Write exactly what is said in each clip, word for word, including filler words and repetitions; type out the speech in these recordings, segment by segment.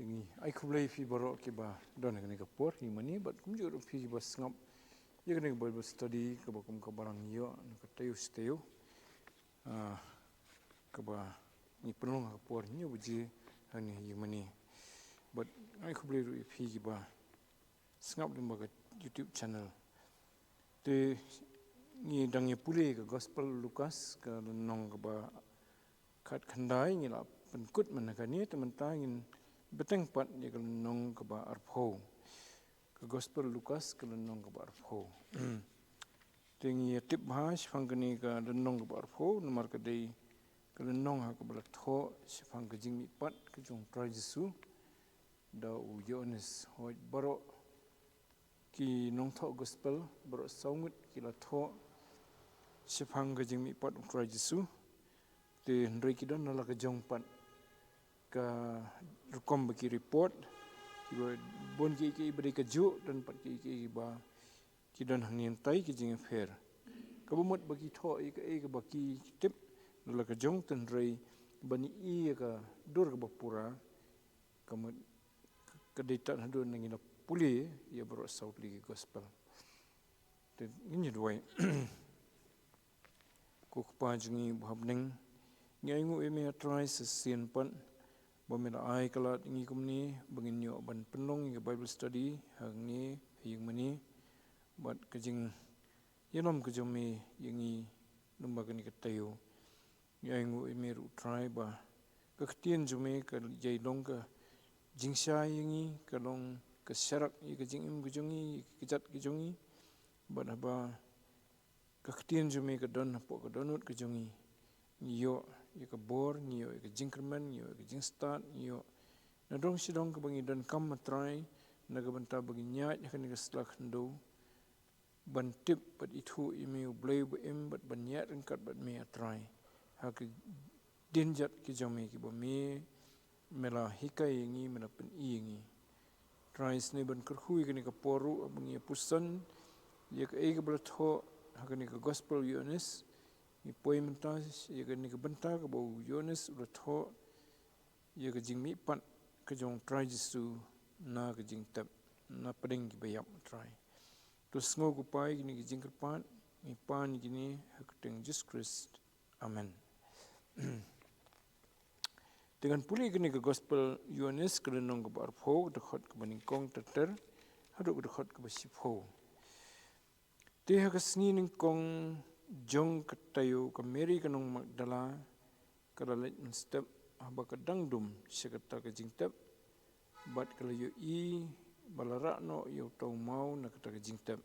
Ngi ai khublei phi baroh kiba don ha kane ka por hi mani, bad kumjuh ruh phi kiba sngap ïa kane ka Bible study kaba kum ka balang ïoh na ka taïew shi taïew. Ah, kaba ngi pynlong ha ka por hynñiew baje hangne hi mani. Bad ai khublei ruh ïa phi kiba sngap lyngba ka YouTube channel. Te ngi dang ïa pule ka Gospel Lukas ka lynnong kaba khatkhyndai, ngi la pynkut mynne kane, te mynta ngin bteng pat ïa ka lynnong kaba arphew. Ka Gospel Lukas ka lynnong kaba arphew. Te ngi ïa tip bha shaphang kane ka lynnong kaba arphew namar ka dei ka lynnong ha kaba la thoh shaphang ka jingmihpat ka jong Trai Jisu da u Ïoannis. Hooid, baroh ki nongthoh Gospel, baroh saw ngut ki la thoh shaphang ka jingmihpat u Trai Jisu. Te hynrei ki don na la ka jong pat ka rukom ba ki report, kiba bun kiei kiei ba dei kajuh, don pat kiei kiei ba ki don hangne hangtai ki jingïapher. Kaba mut ba ki thoh ïa kaei kaba ki tip na la ka jong, te hynrei ban ïohi ïa ka dur kaba pura, ka mut ka dei tad haduh ngi la pule ïa baroh saw tylli ki Gospel. Te ngin ïa duwai. Ko Kpa jong ngi uba ha bneng, ngi ainguh ïa me, A Trai, sa shisien pat ba me la ai ka lad ïa ngi kumne ba ngin ïoh ban pynlong ïa ka Bible study hangne ha ïing mane, bad ka jingïalam ka jong me ïa ngi lyngba kane ka taïew. Ngi ainguh ïa me ruh, Trai, ba ka ktien jong me ka ïai long ka jingshai ïa ngi, ka long ka sharak ïa ka jingim ka jong ngi, ïa ka kjat ka jong ngi, bad haba ka ktien jong me ka don hapoh ka dohnud ka jong ngi, ngi ïoh ïa ka bor, ngi ïoh ïa ka jingkyrmen, ngi ïoh ïa ka jingstad, ngi ïoh nadong shadong kaba ngi donkam, A Trai, na ka bynta ba ngin ïaid ha kane ka sla khyndew ban tip bad ithuh ïa me, U Blei uba im, bad ban ïaid ryngkat bad me, A Trai, ha ki dienjat ki jong me kiba me, me la hikai ïa ngi, me la pyni ïa ngi. Trai, sngewbha ban kyrkhu ïa kane ka por ruh ba ngi ïa puson ïa kaei kaba la thoh ha kane ka Gospel Ïoannis. Ngi poi mynta ïa kane ka bynta kaba u Ïoannis u la thoh ïa ka jingmihpat ka jong Trai Jisu na ka jingtep, na pdeng kiba ïap, Trai. To sngew, ko Kpa, ïa kine ki jingkyrpad, ngi pan ïa kine ha ka kyrteng Jisu Khrist. Amen. Te ngan pule ïa kane ka Gospel Ïoannis ka lynnong kaba arphew, ka dkhot kaba nyngkong ter ter haduh ka dkhot kaba shiphew. Te ha ka sngi nyngkong jong ka taïew, ka Mari ka nong Magdala ka la leit mynstep haba ka dang dum sha kata ka jingtep, bad ka la ïohi ba la rah noh ïa uta u maw na kata ka jingtep.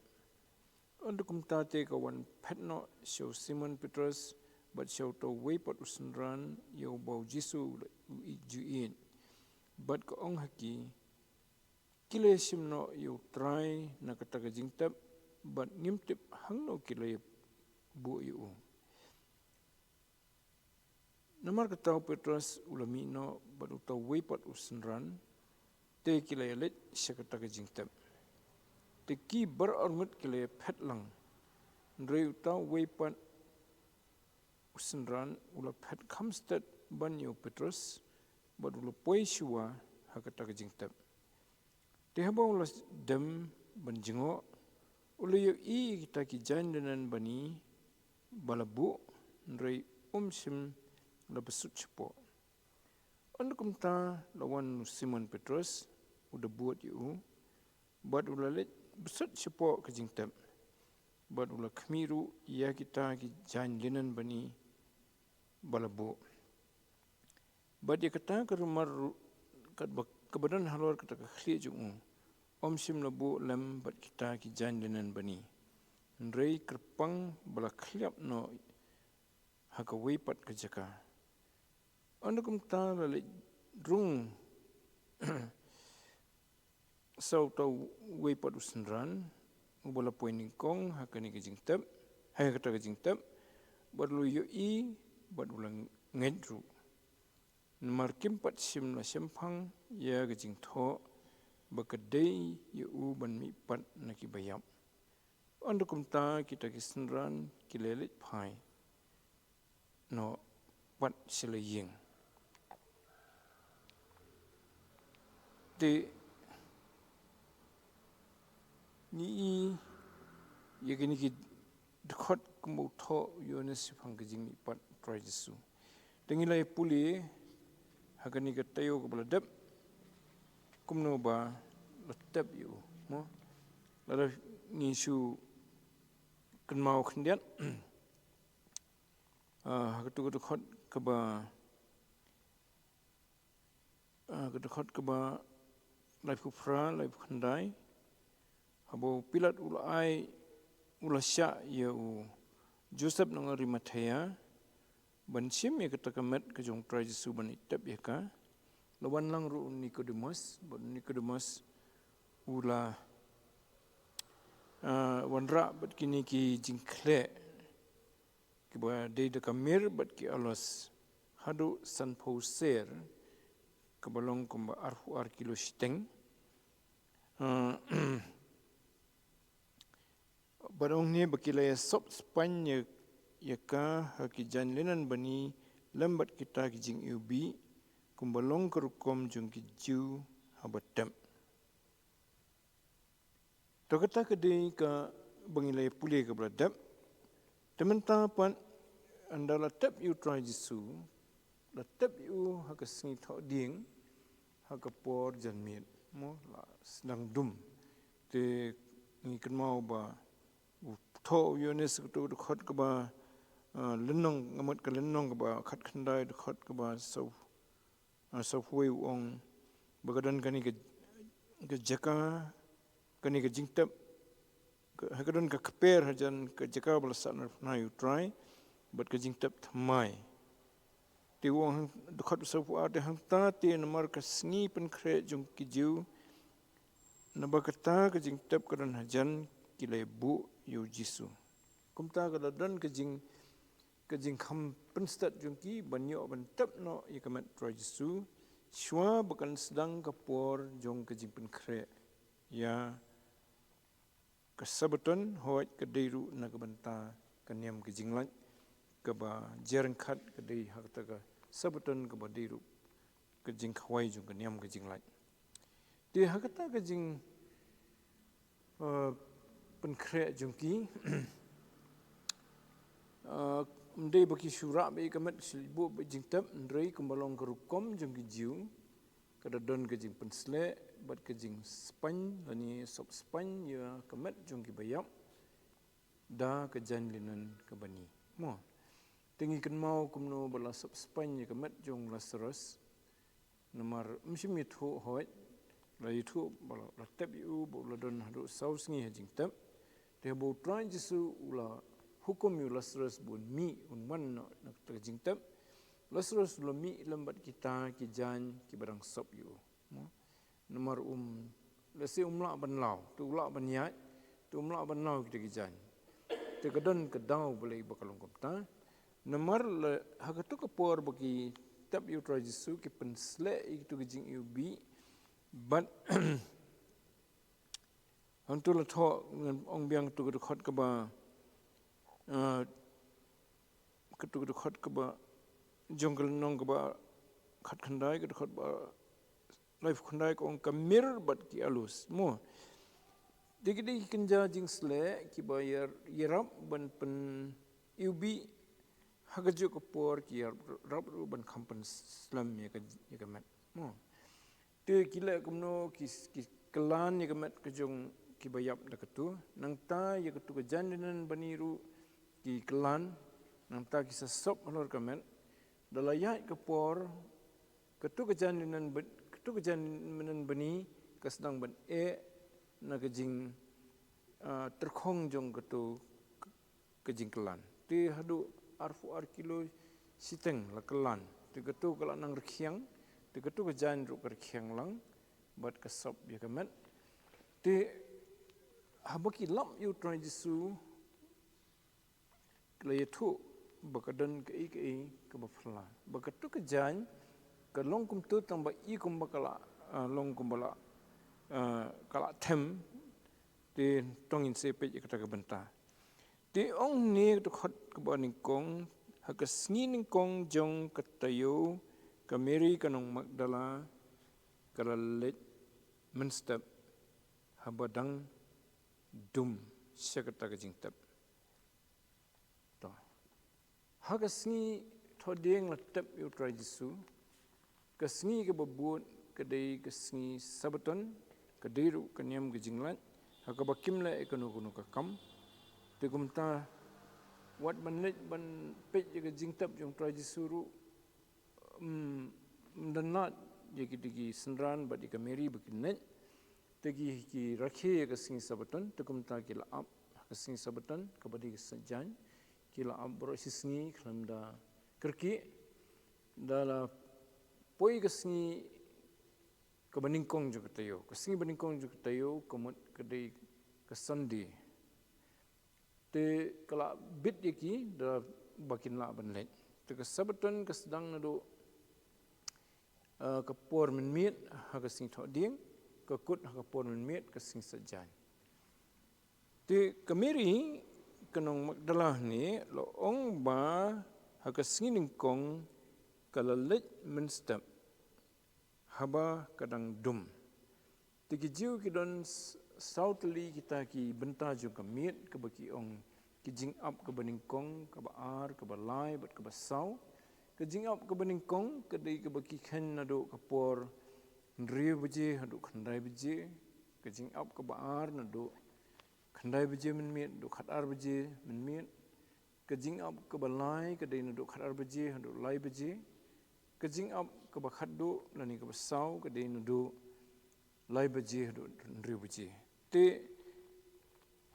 Ynda kumta te ka wan phet noh sha u Simon Petros bad sha uta uwei pat u synran ïa uba u Jisu u la, u ju ïeit, bad ka ong ha ki, ki la ïashim noh ïa u Trai na kata ka jingtep, bad ngim tip hangno ki la ïabuh ïa u. Namar kata u Petros u la mih noh bad uta uwei pat u synran, te ki la ïaleit sha kata ka jingtep. Te ki baroh arngut ki la ïaphet lang. Hynrei uta uwei pat u synran u la phet kham stet ban ïa u Petros, bad u la poi shuwa ha kata ka jingtep. Te haba u la dem ban jngoh, u la ïohi ïa kita ki jaiñ linen bani ba la buh, hynrei um shym la bsut shapoh. Ynda kumta la wan u Simon Petros, u da bud ïa u, bad u la leit bsut shapoh ka jingtep, bad u la khmih ruh ïa kita ki jaiñ linen bani ba la buh. Bad ïa kata ka rumar ruh, katba, kaba don halor kata ka khlieh jong u, um shym la buh lem bad kita ki jaiñ linen bani. Hynrei kyrpang ba la khliap noh ha kawei pat ka jaka. Ynda kumta la leit rung sa uta uwei pat u synran, uba la poi nyngkong ha kane ka jingtep, ha kata ka jingtep, bad u la ïohi, bad u la ngeit ruh. Namar kim pat shym la shemphang ïa ka jingthoh ba ka dei ïa u ban mihpat na kiba ïap. Ynda kumta kita ki synran ki la leit phai noh pat sha la ïing. Te ngi ïohi ïa kine ki dkhot kumba u thoh u Ïoannis shaphang ka jingmihpat u Trai Jisu. Te ngi la ïa pule ha kane ka taïew kaba la dep kumno ba la tep ïa u, mo? Lada ngi shu kynmaw khyndiat, ah, ha katu ka dkhot kaba, ah, ka dkhot kaba laiphew phra, laiphew khyndai, haba u Pilat u la ai, u la shah ïa u Joseph nong Arimathea ban shim ïa kata ka met ka jong u Trai Jisu ban ïa tep ïa ka, la wan lang ruh u Nikodemos, bad u Nikodemos u la, ah, wanrah bad kine ki jingkhleh kiba dei da ka mir bad ki alos haduh sanphew ser, kaba long kumba arphew ar kilo shiteng. Ah, bad ong ne ba ki la ïa sop spaiñ ïa, ïa ka ha ki jaiñ linen bani lem bad kita ki jingiwbih, kumba long ka rukom jong ki Jiw haba tep. To kata ka dei kaba ngi la ïa pule kaba la dep. Te mynta pat, ynda la tep ïa u Trai Jisu, la tep ïa u ha ka sngi Thohdieng, ha ka por janmiet, mo, la sdang dum. Te ngi kynmaw ba u thoh u Ïoannis katu ka dkhot kaba, ah, lynnong, nga mut ka lynnong kaba khatkhyndai, dkhot kaba saw, ah, sawphew wei, u ong ba ka don kane ka, ka jaka, kane ka jingtep, ka, ka don ka kper hajan ka jaka ba la sahnarphna ïa u Trai bad ka jingtep thymmai. Te u ong, dkhot sawphew ar, te hangta te namar ka sngi pynkhreh jong ki Jiw, naba kata ka jingtep ka don hajan, ki la ïa buh ïa u Jisu. Kumta ka la don ka jing, ka jingkham pynstet jong ki ban ïoh ban tep noh ïa ka met u Trai Jisu shuwa ba kan sdang ka por jong ka jingpynkhreh ïa ka Sabbaton, hooid ka dei ruh na ka bynta ka niam ka jinglait, kaba jia ryngkat ka dei ha kata ka Sabbaton kaba dei ruh ka jingkhawai jong ka niam ka jinglait. Te ha kata ka jing, eh, pynkhreh jong ki, eh, ym dei ba ki shu rah beit ïa ka met, shu buh beit jingtep, hynrei kumba long ka rukom jong ki Jiw, ka da don ka jingpynsleh bad ka jingspaiñ lane sop spaiñ ïa ka met jong kiba ïap da ka jaiñ linen ka bani, mo. Te ngi kynmaw kumno ba la sop spaiñ ïa ka met jong u Lasarus. Namar ym shym ïathuh hooid, la ïathuh ba la, la tep ïa u, ba u la don haduh saw sngi ha jingtep. Te haba u Trai Jisu u la hukum ïa u Lasarus ba un mih, un wan noh na kata ka jingtep, u Lasarus u la mih lem bad kita ki jaiñ kiba dang sop ïa u, mo. Namar um, lehse um lah ban law, te u lah ban ïaid, te um lah ban law kita ki jaiñ. Te ka don ka daw balei ba ka long kumta. Namar la, ha katu ka por ba ki tep ïa u Trai Jisu, ki pynsleh ïa katu ka jingiwbih, bad hangtu la thoh, ngan ong biang katu ka dkhot kaba, ah, katu ka dkhot kaba jong ka lynnong kaba khatkhyndai, ka dkhot ba laiphew khyndai, ka ong ka mir bad ki alos, mo. Te ki dei ki kynja jingsleh kiba ïa, ïarap ban pyniwbih ha kajuh ka por, ki ïarap ruh ban kham pynslem ïa ka, ïa ka met, mo. Te ki leh kumno, ki, ki kyllan ïa ka met ka jong kiba ïap da katu. Nangta ïa katu ka jaiñ linen bani ruh ki kyllan. Nangta ki sa sop halor ka met. Da la ïaid ka por, katu ka jaiñ linen ba-, katu ka jaiñ linen bani ka sdang ban eh na ka jing, ah, tyrkhong jong katu ka jingkyllan. Te haduh arphew ar kilo shiteng la kyllan. Te katu ka la nang rkhiang, te katu ka jaiñ ruh ka rkhiang lang bad ka sop ïa ka met. Te haba ki lap ïa u Trai Jisu, ki la ïathuh ba ka don kaei kaei kaba phylla. Ba katu ka jaiñ ka long kumta tang ba i kumba ka la, ah, long kumba la, ah, ka la them. Te to ngin sa peit ïa kata ka bynta. Te ong ne ka dkhot kaba nyngkong, ha ka sngi nyngkong jong ka taïew, ka Mari ka nong Magdala ka la leit mynstep haba dang dum sha kata ka jingtep. To. Ha ka sngi thohdieng la tep ïa u Trai Jisu, ka sngi kaba bud ka dei ka sngi Sabaton, ka dei ruh ka niam ka jinglait, ha kaba kim leh ïa kano kano ka kam. Te kumta, wat ban leit ban peit ïa ka jingtep jong u Trai Jisu ruh, ym, ym don lad ïa ki, ïa ki synran bad ïa ka Mary ba kin leit. Te ki, ki rakhe ïa ka sngi Sabaton, te kumta ki la ap ha ka sngi Sabaton, kaba dei ka Saitjaiñ, ki la ap baroh shi sngi khlem da kyrkieh, da la poi ka sngi kaba nyngkong jong ka taïew. Ka sngi ba nyngkong jong ka taïew, ka mut ka dei ka Sunday. Te ka la bit ïa ki da ba kin lah ban leit. Te ka Sabaton ka sdang naduh, eh, ka por mynmiet ha ka sngi thohdieng, ka kut ha ka por mynmiet ka sngi Saitjaiñ. Te ka Mary ka nong Magdala ne la ong ba ha ka sngi nyngkong ka la leit mynstep haba ka dang dum. Te ki Jiw ki don s-, saw tylli kita ki bynta jong ka miet kaba ki ong ki jingap kaba nyngkong, kaba ar, kaba lai, bad kaba saw. Ka jingap kaba nyngkong ka dei kaba ki kheiñ naduh ka por hynriew baje haduh khyndai baje. Ka jingap kaba ar naduh khyndai baje mynmiet haduh khatar baje mynmiet. Ka jingap kaba lai ka dei naduh khatar baje haduh lai baje. Ka jingap kaba khatduh lane kaba saw ka dei naduh lai baje haduh hynriew baje. Te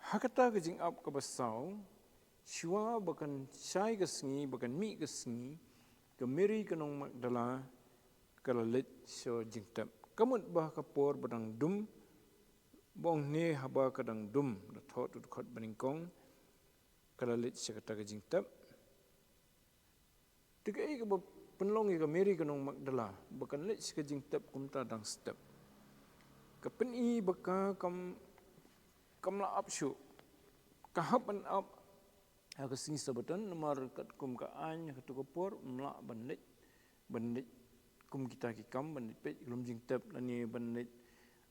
ha kata ka jingap kaba saw, shuwa ba kan shai ka sngi, ba kan mih ka sngi, ka Mary ka nong Magdala ka la leit sha jingtep. Ka mut ba ha ka por ba dang dum, ba ong ne haba ka dang dum, la thoh tu dkhot ba nyngkong, ka la leit sha kata ka jingtep. Te kaei kaba pynlong ïa ka Mary ka nong Magdala ba kan leit sha ka jingtep kumta dang step? Ka pyni ba ka kam, kam lah ap shuh. Ka hap ban ap ha ka sngi Sabaton, namar katkum ka aiñ ha katu ka por ym lah ban leit, ban leit kum kita ki kam, ban leit peit lum jingtep lane ban leit,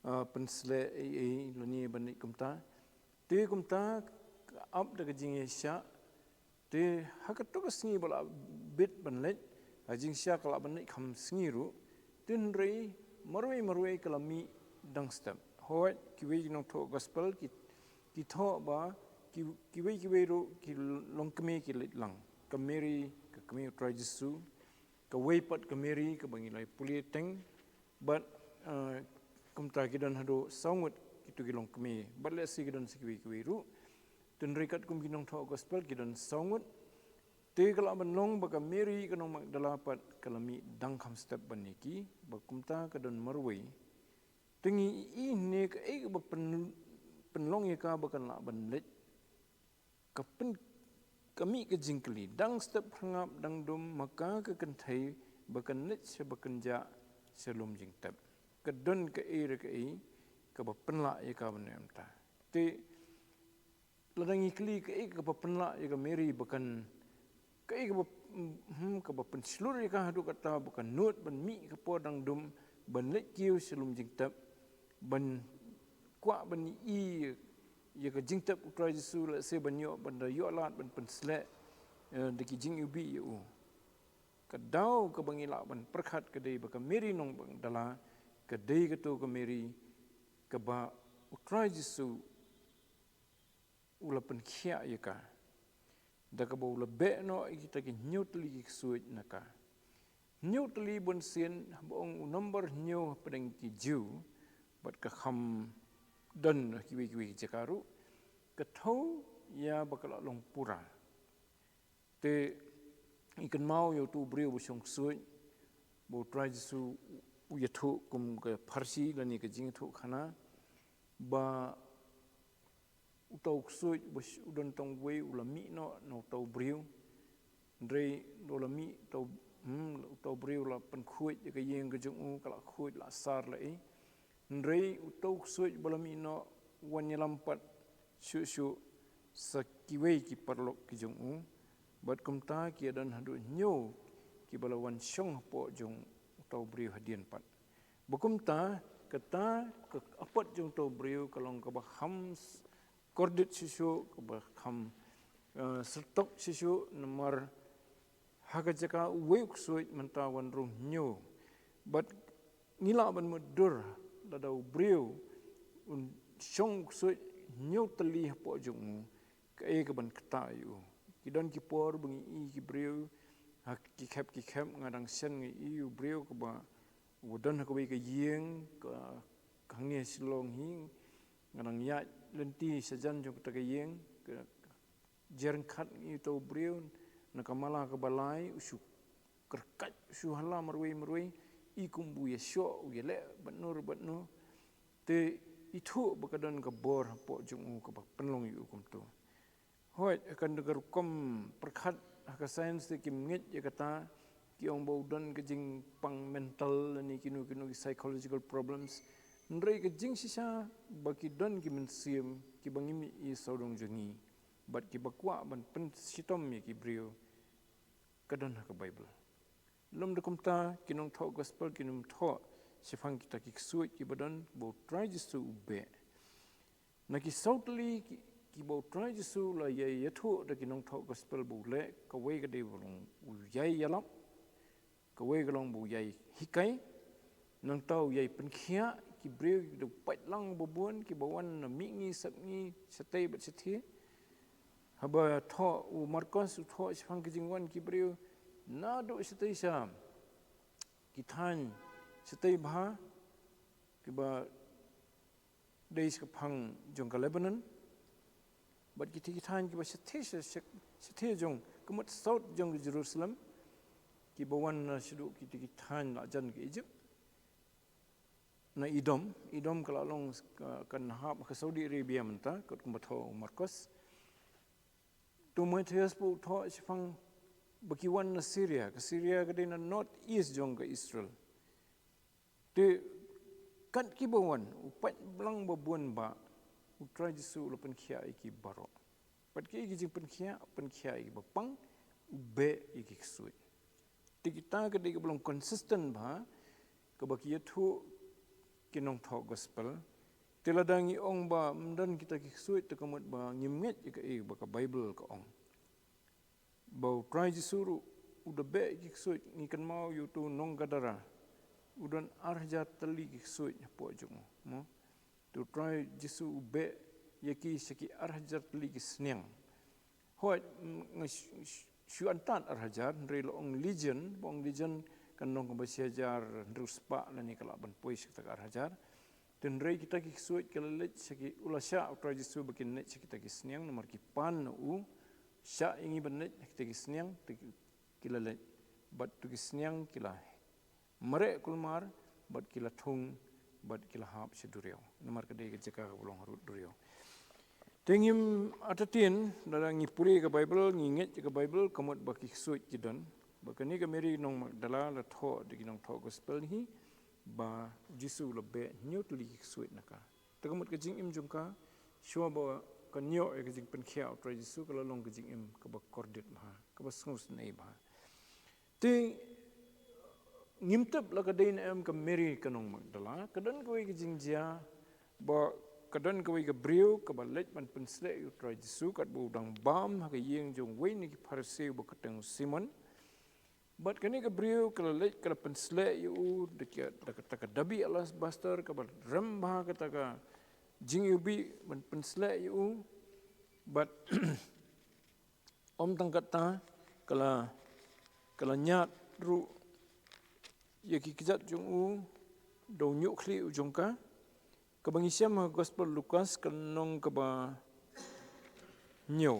ah, pynsleh ei ei lane ban leit kumta. Te kumta ka ap da ka jingïaishah. Te ha katu ka sngi ba la bit ban leit, ha jingshisha ka lah ban leit kham sngi ruh. Te hynrei marwei marwei ka la mih dang step. Hooid, kiwei ki nongthoh gospel ki, ki thoh ba ki, kiwei kiwei ruh ki longkmie ki leit lang. Ka Mary, ka kmie u Trai Jisu, kawei pat ka Mary kaba ngi la ïa pule teng, bad, eh, kumta ki don haduh saw ngut kitu ki longkmie, bad lehse ki don sa kiwei kiwei ruh. Te hynrei katkum ki nongthoh gospel ki don saw ngut. Te ka lah ban long ba ka Mary ka nong Magdala pat ka la mih dang kham step ban ïa ki, ba kumta ka don marwei. Te ngi ïohi ne kaei kaba pyn-, pynlong ïa ka ba kan lah ban leit. Ka pyn-, ka mih ka jingkylli, dang step phyrngap dang dum, ma ka ka kynthei ba kan leit sha ba kynjah sha lum jingtep. Ka don kaei re kaei kaba pynlah ïa ka ban ïa mynta. Te lada ngi kylli kaei kaba pynlah ïa ka Mary ba kan, kaei kaba, hmm, kaba pynshlur ïa ka haduh katta ba kan nud ban mih ka por dang dum, ban leit kiew sha lum jingtep, ban kwah ban ïohi ïa ka jingtep u Trai Jisu, lehse ban ïoh, ban da ïoh lad ban pynsleh, eh, da ki jingïohi ïa u. Ka daw kaba ngi lah ban pyrkhat ka dei ba ka Mary nong Magdala ka dei kato ka Mary kaba u Trai Jisu u la pynkhiah ïa ka, da kaba u la beh noh ïa kita ki hynñiew tylli ki ksuid na ka. Hynñiew tylli, bunsien haba ong u number hynñiew hapdeng ki Jiw, bad ka kham don ha kiwei kiwei ki jaka ruh, ka thew ïa ba ka la long pura. Te ngi kynmaw ïa uto u briew ba shong ksuid, ba u Trai Jisu u ïathuh kum ka pharshi lane ka jingïathuhkhana, ba uto u ksuid ba sh-, u don tang uwei u la mih noh na uto u briew. Hynrei u la mih uto, hmm, uto u briew la pynkhuid ïa ka ïing ka jong u, ka la khuid la sar la ei. Hynrei uto u ksuid ba la mih noh u wan ïalam pat shuh shuh sa kiwei ki paralok ki jong u. Bad kumta ki ïa don haduh hynñiew kiba la wan shong hapoh jong uto u briew hadien pat. Ba kumta Kata ka apot jong uto u briew ka long kaba kham s-, kordit shisha, kaba kham, eh, syrtok shisha, namar ha ka jaka uwei u ksuid mynta wan rung hynñiew. Bad ngi lah ban mutdur lada u briew un shong u ksuid hynñiew tylli hapoh jong u, kaei kaban ktah ïa u. Ki don ki por ba ngi i ki briew ha ki khep ki khep, nga dang shen nga i u briew kaba u don ha kawei ka ïing ka, ka hangne Shillong hi, nga dang ïaid lynti shajan jong kata ka ïing, ka, ka jyrngkhat ngi i uto u briew na ka mala kaba lai, u shu kyrkhat, u shu halla marwei marwei, i kumba u ïashoh, u ïaleh bad no bad no. Te ithuh ba ka don ka bor hapoh jong u kaba pynlong ïa u kumto. Hooid, ha ka rukom pyrkhat ha ka science te kim ngeit ïa kata, ki ong ba u don ka jingpang mental lane kino kino ki psychological problems. Hynrei ka jingshisha ba ki don ki mynsiem kiba ngim i sawdong jong ngi bad kiba kwah ban pynshitom ïa ki briew, ka don ha ka Baibl. Lymda kumta, ki nongthoh gospel kin ym thoh shaphang kita ki ksuid kiba don ba u Trai Jisu u beh. Na ki saw tylli ki, kiba u Trai Jisu u la ïai ïathuh da ki nongthoh gospel ba u leh, kawei ka dei ba long u ïai ïalap, kawei ka long ba u ïai hikai, nangta u ïai pynkhiah ki briew kiba pait lang ba bun, kiba wan na mihngi sepngi, shatei bad shathie. Haba thoh u Markos, u thoh shaphang ka jingwan ki briew naduh shatei sha ki thaiñ shatei bha, kiba dei shaphang jong ka Lebanon, bad kita ki thaiñ kiba shatei sha, sha, shatei jong, ka mut south jong ka Jerusalem, kiba wan na shaduh kita ki thaiñ la jan ka Egypt, na Edom. Edom ka la long ka, kan hap ka Saudi Arabia mynta, kat kumba thoh u Markos. To u Mathaios pat u thoh shaphang ba ki wan na Syria, ka Syria ka dei na north east jong ka Israel. Te kat kiba wan, u pait lang ba bun ba, u Trai Jisu u la pynkhiah ïa ki baroh. Pat ki, ki jingpynkhiah, pynkhiah ïa kiba pang, u beh ïa ki ksuid. Te kita ka dei kaba long consistent bha, kaba ki ïathuh ki nongthoh gospel. Te lada ngi ong ba ym don kita ki ksuid, te ka mut ba ngim ngeit ïa kaei ba ka Baibl ka ong. Ba u Trai Jisu ruh u da beh ki ksuid, ngi kynmaw ïa uto u nong Gadara. U don ar hajar tylli ki ksuid hapoh jong u, mo. Te u Trai Jisu u beh ïa ki sha ki ar hajar tylli ki sniang. Hooid, mm, nga sh-, sh-, shu antad ar hajar, hynrei la ong legion, ba ong legion kan long kaba shi hajar hynriew spah lane ka lah ban poi sha kata ka ar hajar. Te hynrei kita ki ksuid ki la leit sha ki, u la shah u Trai Jisu ba kin leit sha kita ki sniang, namar ki pan na u, shah ïa ngi ban leit sha kita ki sniang, te ki, ki la leit. Bad to ki sniang ki la mareh kulmar, bad ki la thung, bad ki la hap sha duriaw. Namar ka dei ka jaka kaba long harud duriaw. Te ngim artatien, lada ngi pule ka Baibl, ngi ngeit ka Baibl, ka mut ba ki ksuid ki don. Ba kane ka Mary nong Magdala la thoh da ki nongthoh gospel hi, ba u Jisu u la beh hynñiew tylli ki ksuid na ka. Te ka mut ka jingim jong ka, shuwa ba kan ïoh ïa ka jingpynkhiah u Trai Jisu, ka la long ka jingim kaba kordit bha, kaba sngewsynei bha. Te ngim tip la ka dei ne em ka Mary ka nong Magdala, ka don kawei ka jingjia, ba ka don kawei ka briew kaba leit ban pynsleh ïa u Trai Jisu, katba u dang bam ha ka ïing jong uwei na ki Pharisi uba kyrteng u Simon. Bad kane ka briew ka la leit ka la pynsleh ïa u da ka, da kata ka dabi alabaster kaba rem bha, kata ka jingiwbih ban pynsleh ïa u. Bad ym tang kata, ka la, ka la ñiad ruh ïa ki kjat jong u da u ñiuh khlieh u jong ka. Kaba ngi shem ha gospel Lukas ka lynnong kaba hynñiew.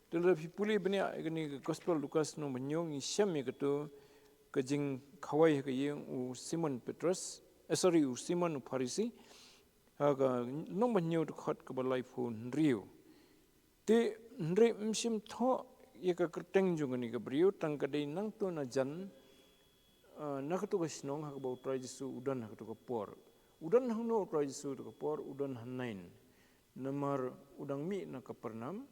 Te lada phi pule bniah ïa kane ka gospel Lukas lynnong ba hynñiew, ngi shem ïa kato ka jingkhawai ha ka ïing u Simon Petros, eh, sorry, u Simon u Pharisi. Ha ka lynnong ba hynñiew, dkhot kaba laiphew hynriew. Te hynrei ym shym thoh ïa ka kyrteng jong kane ka briew, tang ka dei nangto na jan, ah, na kato ka shnong ha kaba u Trai Jisu u don ha kato ka por. U don hangno u Trai Jisu ha kato ka por? U don ha Nain. Namar u dang mih na Kapernaum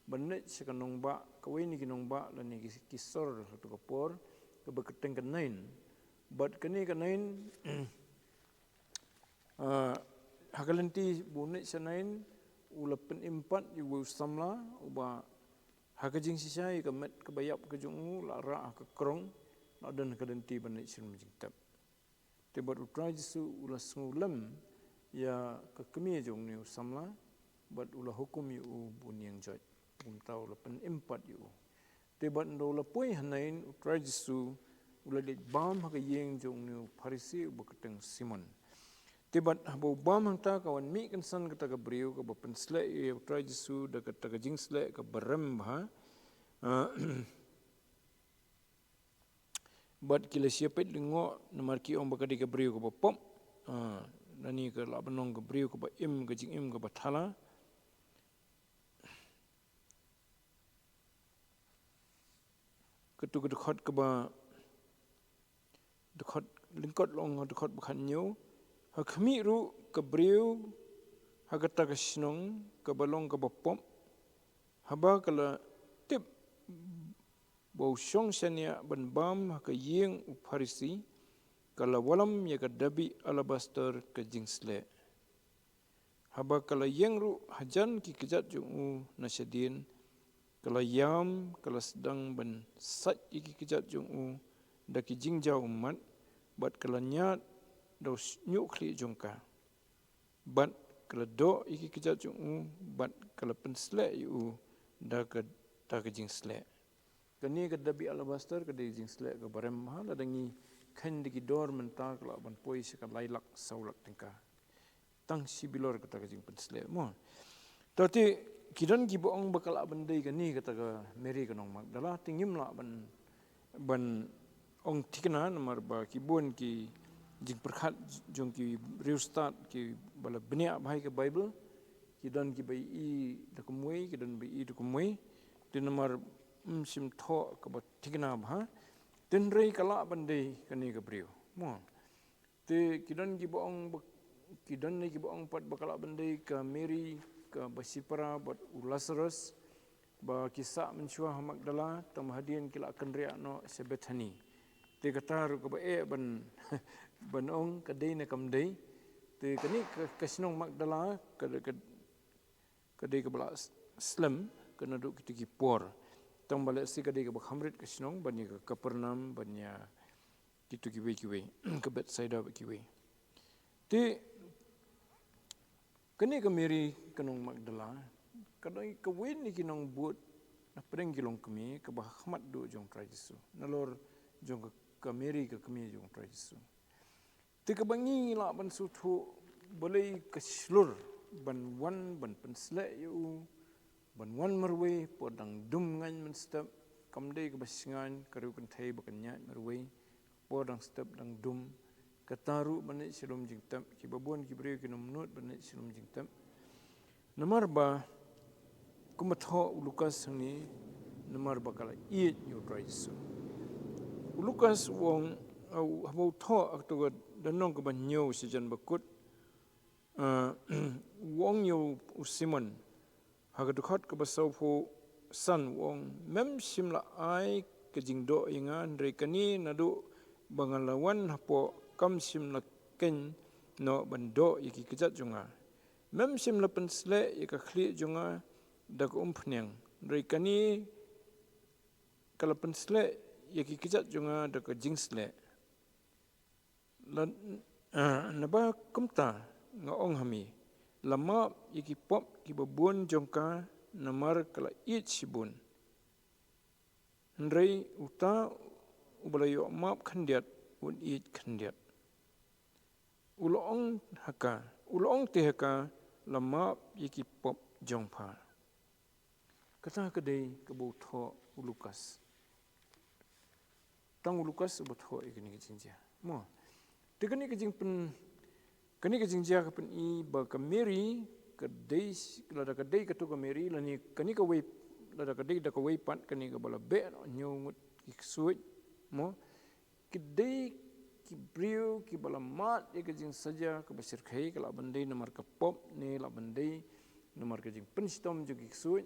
ban leit sha ka nongbah, kawei na ki nongbah lane ki, ki sor ha kato ka por, kaba kyrteng ka Nain. Bad kane ka Nain, Ha ka lynti ba u Nathanael u la pynim pat ïa uwei u samla uba ha ka jingshisha ïa ka met kaba ïap ka jong u la rah ha ka krong, la don ha ka lynti ban leit sha lum jingtep. Te bad u Trai Jisu u la sngewlem ïa ka kmie jong une u samla, bad u la hukum ïa u ba un ïeng joit. Kumta u la pynim pat ïa u. Te bad ynda u la poi ha Nain, u Trai Jisu u la leit bam ha ka ïing jong une u Pharisi uba kyrteng Simon. Te bad haba u bam hangta, ka wan mih kynsan kata ka briew kaba pynsleh ïa u Trai Jisu da kata ka jingsleh kaba rem bha. Ah, bad ki la shah peit lyngngoh namar ki ong ba ka dei ka briew kaba pop. Ah, lane ka lah ban long ka briew kaba im ka jingim kaba thala. Katu ka dkhot kaba, dkhot lyngkot long, dkhot ba khathynñiew. Ha khmih ruh ka briew ha kata ka shnong kaba long kaba pop, haba ka la tip ba u shong shaniah ban bam ha ka ïing u Pharisi, ka la wallam ïa ka dabi alabastar ka jingsleh. Haba ka la ïeng ruh hajan ki kjat jong u na shadien, ka la ïam, ka la sdang ban sait ïa ki kjat jong u da ki jingjaw ummat, bad ka la ñiad da u shñiuh khlieh jong ka. Bad ka la doh ïa ki kjat jong u, bad ka la pynsleh ïa u da kata ka jingsleh. Kane ka dabi alabastar ka dei jingsleh kaba rem bha, lada ngi kheiñ da ki dor mynta ka lah ban poi sha ka lai lak saw lak tyngka. Tang shi bilor kata ka jingpynsleh, mo. To te, ki don kiba ong ba ka lah ban dei kane kata ka Mary ka nong Magdala, te ngim lah ban, ban ong thikna namar ba ki bun ki jingpyrkhat jong ki riewstad kiba la bniah bha ïa ka Baibl, ki don kiba ïohi da kumwei, ki don ba ïohi da kumwei. Te namar ym shym thoh kaba thikna bha, hynrei ka lah ban dei kane ka briew, mo. Te ki don kiba ong ba, ki don ne kiba ong pat ba ka lah ban dei ka Mary kaba shipara bad u Lazarus, ba ki sah mynshuwa ha Magdala, tang ba hadien ki la kynriah noh sha Bethany. Te kata ruh kaba eh ban, ban ong ka dei ne kam dei. Te kane ka, ka shnong Magdala ka, ka, ka dei kaba la s-, slem ka naduh kito ki por. Tang ba lehse ka dei kaba kham rit ka shnong ban ïa ka Kapernaum, ban ïa kito kiwei kiwei, ka Bethsaida bad kiwei. Te kane ka Mary ka nong Magdala ka dei kawei na ki nongbud na pdeng ki longkmie kaba ha khmat duh jong u Trai Jisu, nalor jong ka, ka Mary ka kmie jong u Trai Jisu. Te kaba ngi lah ban sngewthuh, balei ka shlur ban wan ban pynsleh ïa u, ban wan marwei por dang dum ngaiñ mynstep, kam dei kaba shngaiñ ka riew kynthei ba kan ñiah marwei por dang step dang dum. Kata ruh ban leit sha lum jingtep, kiba bun ki briew kim nud ban leit sha lum jingtep. Namar ba kumba thoh u Lukas hangne, namar ba ka la ïeit ïa u Trai Jisu. U Lukas u ong, uh, haba u thoh ha kato ka lynnong kaba hynñiew shajan ba kut, uh, u ong ïa u Simon, ha ka dkhot kaba sawphew san u ong, mem shym la ai ka jingdoh ïa nga, hynrei kane naduh ba nga la wan hapoh kam shym la khein noh ban doh ïa ki kjat jong nga. Mem shym la pynsleh ïa ka khlieh jong nga da ka umphniang, hynrei kane ka la pynsleh ïa ki kjat jong nga da ka jingsleh. La, ah, naba kumta nga ong ha me, la map ïa ki pop kiba bun jong ka, namar ka la ïeit shibun. Hynrei uta uba la ïoh map khyndiat, un ïeit khyndiat. U la ong ha ka, u la ong te ha ka, la map ïa ki pop jong pha. Kata ka dei kaba u thoh u Lukas. Tang u Lukas uba thoh ïa kane ka jingjia, mo. Te kane ka jingpyn, kane ka jingjia ka pyni ba ka Mary ka dei, lada ka dei kato ka Mary, lane kane kawei, lada ka dei da kawei pat kane kaba la beh noh hynñiew ngut ki ksuid, mo. Ki dei ki briew kiba la mad ïa ka jingsaja kaba shyrkhei, ka lah ban dei namar ka pop ne lah ban dei namar ka jingpynshitom jong ki ksuid.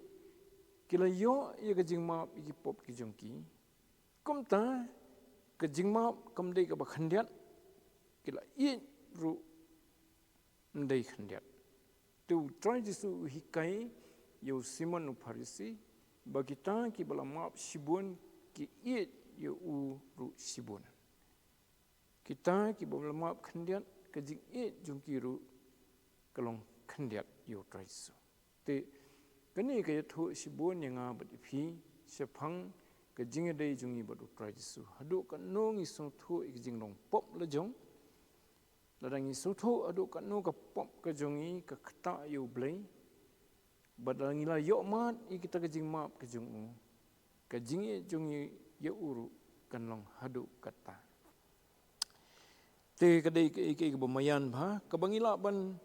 Ki la ïoh ïa ka jingmap ïa ki pop ki jong ki. Kumta ka jingmap kam dei kaba khyndiat, ki la ïeit ruh Ym dei khyndiat. Te u Trai Jisu u hikai ïa u Simon u Pharisi ba kita kiba la map shibun ki ïeit ïa u ruh shibun. Kita kiba la map khyndiat, ka jingïeit jong ki ruh ka long khyndiat ïa u Trai Jisu. Te kane ka ïathuh shibun ïa nga bad ïa phi shaphang ka jingïadei jong ngi bad u Trai Jisu. Haduh katno ngi sngewthuh ïa ka jinglong pop la jong. Lada ngi sngewthuh haduh katno ka pop ka jong ngi ka ktah ïa u Blei, bad lada ngi la ïohmad ïa kita ka jingmap ka jong u, ka jingïeit jong ngi ïa u ruh kan long haduh katta. Te ka dei kaei kaei kaba maïan bha kaba ngi lah ban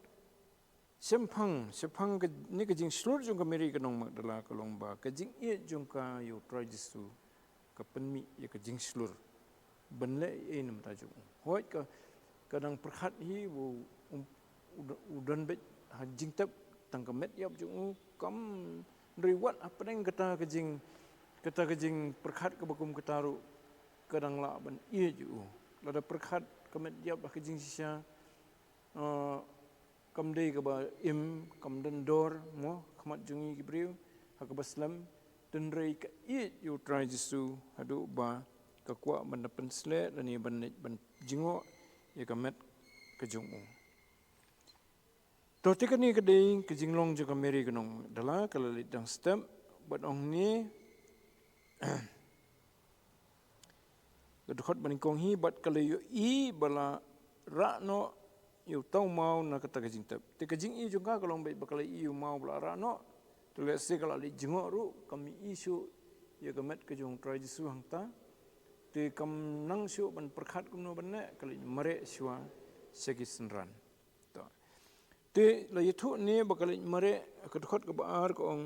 shemphang, shemphang kane ka jingshlur jong ka Mary ka nong Magdala ka long ba ka jingïeit jong ka ïa u Trai Jisu ka pynmih ïa ka jingshlur ban leh ei ei na ka bynta jong u. Hooid ka, ka dang pyrkhat hi ba u, u, u don beit ha jingtep tang ka met ïap jong u, kam hynrei wat hapdeng kata ka jing, kata ka jingpyrkhat kaba kum kata ruh ka dang lah ban ïeit ïa u. Lada pyrkhat ka met ïap ha ka jingshisha, eh, kam dei kaba im, kam don dor mo ha khmat jong ngi ki briew ha kaba slem, hynrei ka ïeit ïa u Trai Jisu haduh ba ka kwah ban da pynsleh lane ban leit ban jngoh ïa ka met ka jong u. To te kane ka dei ka jinglong jong ka Mary ka nong Magdala, ka la leit dang step bad ong ne, ka dkhot ba nyngkong hi, bad ka la ïohi ba la rah noh ïa uta u maw na kata ka jingtep. Te ka jingïohi jong ka ka long beit ba ka la ïohi u maw ba la rah noh. Te lehse ka la leit jngoh ruh, kam ïohi shuh ïa ka met ka jong u Trai Jisu hangta. Te kam nang shuh ban pyrkhat kumno ban leh, ka leit mareh shuwa sha ki synran. To. Te la ïathuh ne ba ka leit mareh, ka dkhot kaba ar ka ong,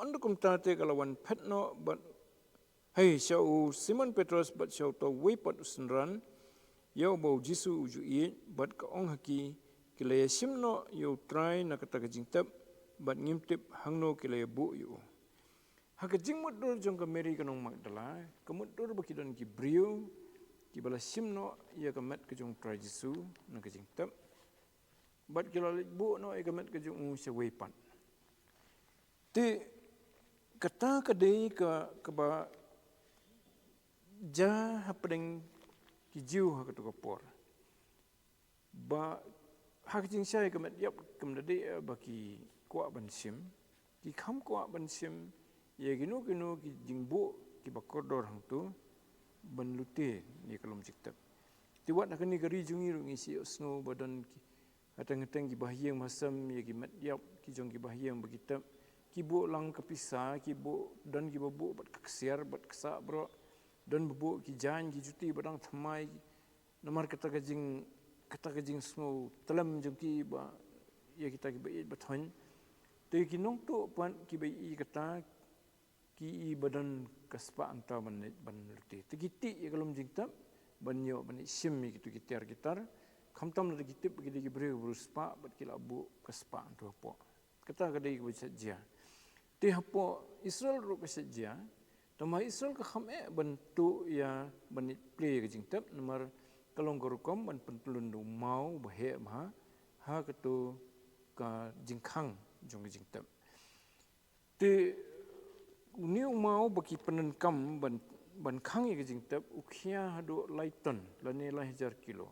ynda kumta te ka la wan phet noh bad hei sha u Simon Petros bad sha uta uwei pat u synran ïa uba u Jisu u ju ïeit, bad ka ong ha ki, ki la ïashim noh ïa u Trai na kata ka jingtep, bad ngim tip hangno ki la ïabuh ïa u. Ha ka jingmutdur jong ka Mary ka nong Magdala, ka mutdur ba ki don ki briew kiba la shim noh ïa ka met ka jong u Trai Jisu na ka jingtep, bad ki la leit buh noh ïa ka met ka jong u sha uwei pat. Te kata ka dei ka, kaba jia hapdeng ki Jiw ha kato ka por. Ba ha ka jingshai ka met ïap kam da dei ba ki kwah ban shim, ki kham kwah ban shim ïa kino kino ki jingbuh kiba kordor hangto ban lute ïa ka lum jingtep. Te wat ha kane ka ri jong ngi ruh ngi shu ïohsngew ba don ki hateng hateng ki bahaïing bahasem ïa ki met ïap ki jong ki bahaïing ba ki tep, ki buh lang ka pisa, ki buh, don kiba buh bad ka ksiar bad ka sah baroh, don ba buh ki jaiñ ki juti ba dang thymmai. Namar kata ka jing, kata ka jingsngew tlem jong ki ba ïa kita kiba ïeit ba thoiñ. Te ki nongtuh pat kiba ïeit kata, ki i ba don ka spah hangta ban leit ban lute. Te ki tih ïa ka lum jingtep ban ïoh ban leit shim ïa kito ki tiar ki tar. Khamtam lada ki tip ba ki dei ki briew ba riewspah spah bad ki la buh ka spah hangto hapoh. Kata ka dei kaba shait jia. Te hapoh Israel ruh ka shait jia. Tangba Israel ka kham eh ban tuh ïa ban leit plie ïa ka jingtep namar ka long ka rukom ban pyntlun da u maw ba heh bha ha kato ka jingkhang jong ka jingtep. Te une u maw ba ki pyndonkam ban, ban khang ïa ka jingtep u khia haduh lai ton lane lai hajar kilo.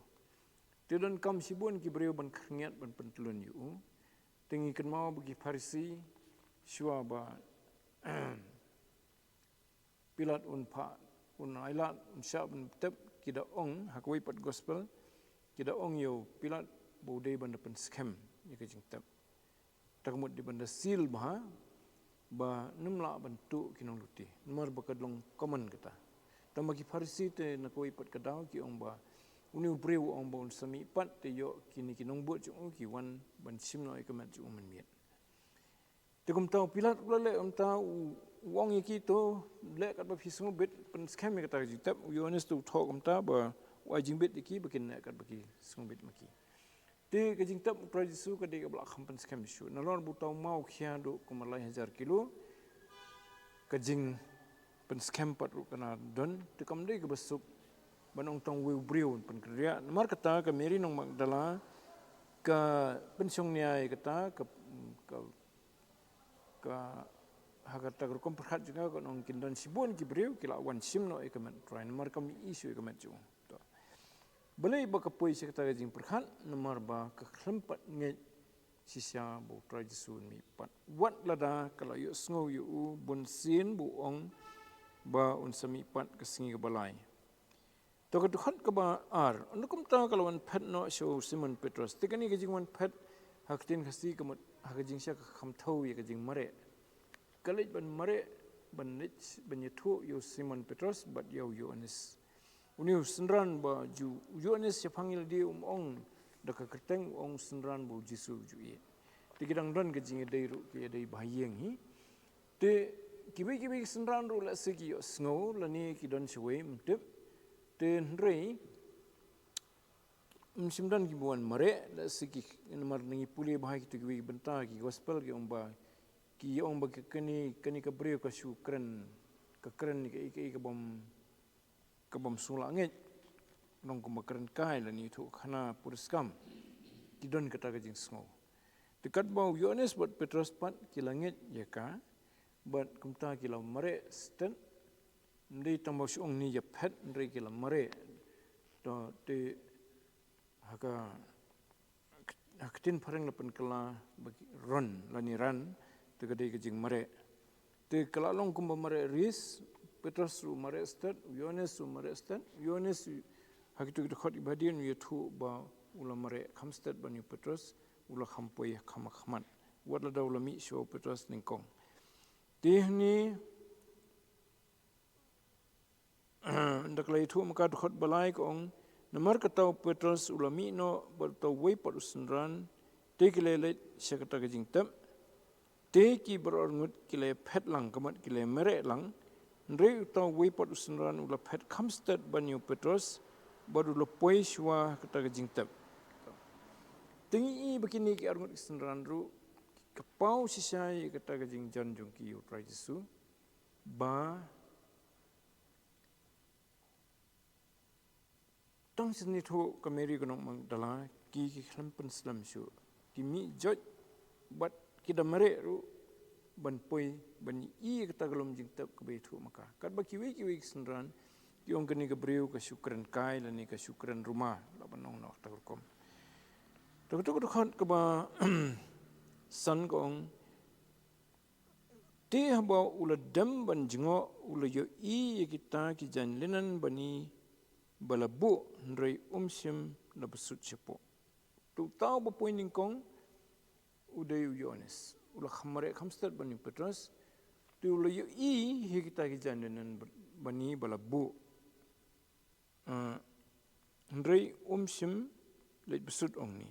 Te donkam shibun ki briew ban khyrngiat ban pyntlun ïa u. Te ngi kynmaw ba ki Pharisi shuwa ba Pilat un phah, un ailad, un shah ban tep, ki da ong ha kawei pat gospel, ki da ong ïa u Pilat ba u dei ban da pynskhem ïa ka jingtep. Te ka mut dei ban da seal bha ba ym lah ban tuh ki nonglute namar ba ka long common kata. Tangba ki Pharisi te na kawei pat ka daw ki ong ba une u briew u ong ba un sa mih pat te ïoh kine ki nongbud jong u ki wan ban shim noh ïa ka met jong u mynmiet. Te kumta u Pilat u la leh kumta, u, u ong ïa ki, to leh katba phi sngewbit, pynskhem ïa kata ka jingtep. U Ïoannis te u thoh kumta ba u ai jingbit ïa ki ba kin leh katba ki sngewbit ma ki. Te ka jingtep u Trai Jisu ka dei kaba la kham pynskhem shuh. Nalor ba uta u maw u khia haduh kumba lai hajar kilo, ka jingpynskhem pat ruh ka la don, te kam dei kaba suk ban ong tang uwei u briew un pynkynriah. Namar kata ka Mary nong Magdala Ka pynshong nia ïa kata, ka, ka, ka, ha kata ka rukom pyrkhat jong nga, ka ong kin don shibun ki briew ki la wan shim noh ïa ka met u Trai, namar kam ïohi shuh ïa ka met jong u. To. Balei ba ka poi sha kata ka jingpyrkhat? Namar ba ka khlem pat ngeit shisha ba u Trai Jisu un mihpat. Wat lada ka la ïohsngew ïa u bunsien ba u ong ba un sa mihpat ka sngi kaba lai. To, ka dkhot kaba ar. Ynda kumta ka la wan phet noh sha u Simon Petros. Te kane ka jingwan phet ha ka ktien Khasi ka mut ha ka jingshisha ka kham thew ïa ka jingmareh. Ka leit ban mareh, ban leit ban ïathuh ïa u Simon Petros bad ïa u Ïoannis. Une u synran ba ju, u Ïoannis shaphang ïa lade um ong da ka kyrteng, u ong synran ba u Jisu u ju ïeit. Te ki dang don ka jingïadei ruh, ki ïadei ba ha ïing hi. Te kiwei kiwei ki synran ruh lehse ki ïohsngew lane ki don shawei, ym tip. Te hynrei ym shym don kiba wan mareh, lehse ki, namar ngi pule ba ha kito kiwei ki bynta ki gospel ki ong ba, ki ong ba ka, kane, kane ka briew ka shu kren, ka kren ïa kaei kaei kabym, kabym sngewlah ngeit. Nong kumba kren kai lane ïathuh khana puriskam. Ki don kata ka jingsngew. Te katba u Ïoannis bad Petros pat ki la ngeit ïa ka, bad kumta ki la mareh stet. Ym dei tang ba shu ong ne ïaphet, hynrei ki la mareh. To, te ha ka, ha ka ktien phareng la pynkylla ba ki run lane ran, te ka dei ka jingmareh. Te ka la long kumba mareh rieh, Petros ruh mareh stet, u Ïoannis ruh mareh stet, u Ïoannis u, ha kito ki dkhot kiba hadien u ïathuh ba u la mareh kham stet ban ïa u Petros, u la kham poi kham ha khmat. Wat lada u la mih shuwa u Petros nyngkong. Te hangne, ynda ka la ïathuh ma ka, dkhot ba lai ka ong, namar kata u Petros u la mih noh bad uta uwei pat u synran, te ki la leit sha kata ka jingtep. Te ki baroh arngut ki la phet lang, ka mut ki la mareh lang. Hynrei uta uwei pat u synran u la phet kham stet ban ïa u Petros, bad u la poi shuwa ha kata ka jingtep. Te ngi i ba kine ki arngut ki synran ruh ki kynmaw shisha ïa kata ka jingjan jong ki ïa u Trai Jisu. Ba tang shen ïathuh ka Mary ka nong Magdala, ki, ki khlem pynslem shuh. Ki mih joit bad ki da mareh ruh ban poi ban ïohi ïa kata ka lum jingtep kaba ïathuh ma ka. Katba kiwei kiwei ki synran ki ong kane ka briew ka shu kren kai lane ka shu kren rumor, lah ban ong noh kata ka rukom. Te kato ka dkhot kaba san ka ong, te haba u la dem ban jngoh u la ïohi ïa kita ki jaiñ linen bani ba la buh, hynrei um shym la bsut shapoh. Te uta uba poi nyngkong u dei u Ïoannis. U la kham mareh kham stet ban ïa u Petros. Te u la ïohi ïa kita ki jaiñ linen bani ba la buh. Ah, hynrei um shym leit bsut, ong ne.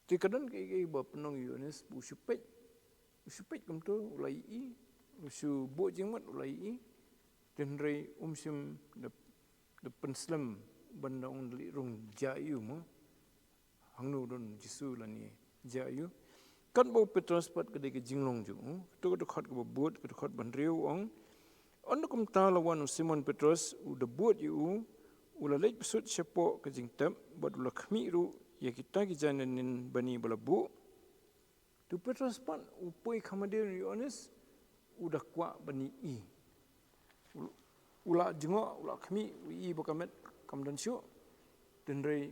Te ka don kaei kaei ba pynlong ïa u Ïoannis, u shu peit, u shu peit kumto, u la ïohi, u shu buh jingmut, u la ïohi. Te hynrei um shym da, da pynslem ban da ong da leit rung jia ïa u mo. Hangno don Jisu lane jia ïa u. Katba u Petros pat ka dei ka jinglong jong u. Kato ka dkhot kaba bud, ka dkhot ba hynriew u ong, ynda kumta la wan u Simon Petros, u da bud ïa u, u la leit bsut shapoh ka jingtep, bad u la khmih ruh ïa kita ki jaiñ linen bani ba la buh. Te u Petros pat u poi kham hadien u Ïoannis, u da kwah ban ïohi. U, u la jngoh, u la khmih, u ïohi ba ka met kam don shuh. Te hynrei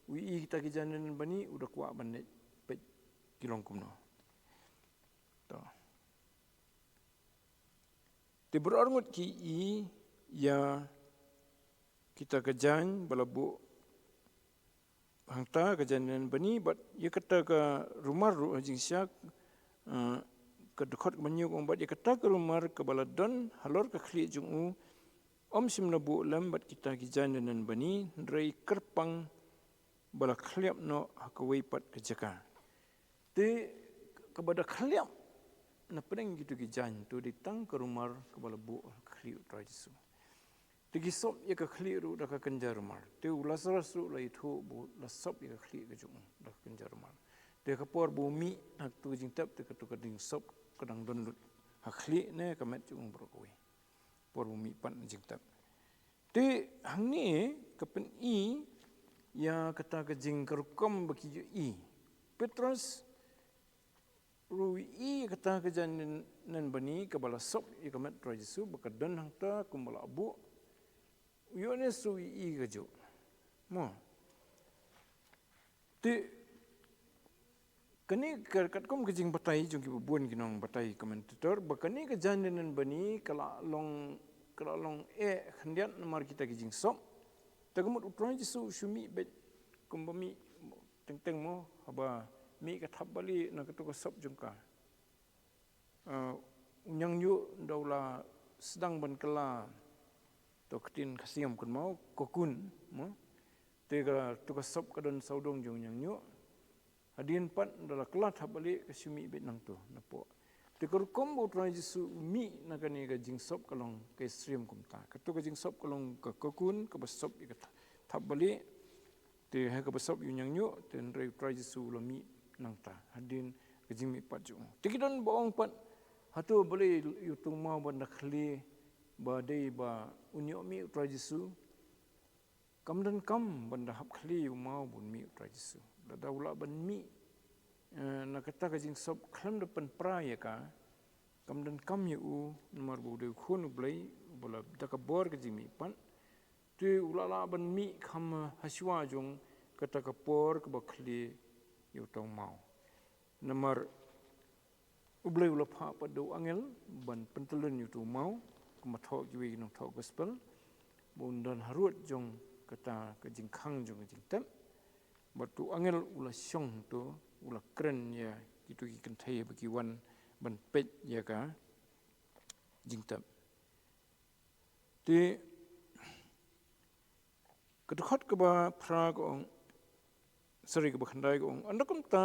u ïohi kita ki jaiñ linen bani, u da kwah ban leit peit ki long kumno. To. Te baroh arngut ki ïohi ïa kita ka jaiñ ba la buh hangta, ka jaiñ linen bani, bad ïa kata ka rumor ruh ha jingshisha, eh, ka dkhot kaba hynñiew ka ong, bad ïa kata ka rumor kaba la don halor ka khlieh jong u, um shym la buh lem bad kita ki jaiñ linen bani, hynrei kyrpang ba la khliap noh ha kawei pat ka jaka. Te kaba da khliap na pdeng kito ki jaiñ, to dei tang ka rumor kaba la buh ha ka khlieh u Trai Jisu. Te ki sop ïa ka khlieh ruh da ka kynja rumor. Te u Lasaros ruh la ïathuh ba la sop ïa ka khlieh ka jong u da ka kynja rumor. Te ka por ba u mih ha kato ka jingtep, te kato ka jingsop ka dang don lut ha khlieh ne ka met jong u baroh kawei. Por ba u mih pat na jingtep. Te hangne ka pyni ïa kata ka jing ka rukom ba ki ïohi. Petros ruh u ïohi ïa kata ka jaiñ nanbani kaba la sop ïa ka met Trai Jisu ba ka don hangta kumba la buh. U Ïoannis ruh u ïohi kajuh. Mo. Te kane ka katkum ka jingbatai jong kiba bun ki nongbatai commentator ba kane ka jaiñ nanbani ka la long, ka la long eh khyndiat namar kita ki jingsop. Te ka mut u Trai Jisu u shu mih beit kumba mih teng teng mo, haba mih ka thapbalieh na kato ka sop jong ka. Ah, u ñiangñiuh da u la sdang ban kylla, to ka ktien Khasi ngam kynmaw, cocoon mo. Te kato ka sop ka don sawdong jong u ñiangñiuh. Hadien pat da la kylla thapbalieh ka shu mih beit nangto napoh. Te ka rukom ba u Trai Jisu u mih na kane ka jingsop ka long ka ïasyriem kumta. Kato ka jingsop ka long ka cocoon kaba sop ïa ka tha-, thapbalieh. Te ha kaba sop ïa u ñiangñiuh, te hynrei u Trai Jisu u la mih nangta hadien ka jingmihpat jong u. Te ki don ba ong pat hato balei ïa uto u maw ban da khlieh ba dei ba un ïoh mih u Trai Jisu. Kam donkam ban da hap khlieh ïa u maw ban mih u Trai Jisu. Lada u lah ban mih, eh, na kata ka jingsop khlem da pynpra ïa ka, kam donkam ïa u namar ba u dei u khun u Blei uba la da ka bor ka jingmihpat. Te u la lah ban mih kham hashwa jong kata ka por kaba khlieh ïa uto u maw. Namar U Blei u la phah pat da u angel ban pyntylun ïa uto u maw, kumba thoh kiwei ki nongthoh gospel, ba un don harud jong kata ka jingkhang jong ka jingtep. Bad uto u angel u la shong hangto, u la kren ïa kito ki kynthei ba ki wan ban peit ïa ka jingtep. Te ka dkhot kaba phra ka ong, sorry, kaba khyndai ka ong, ynda kumta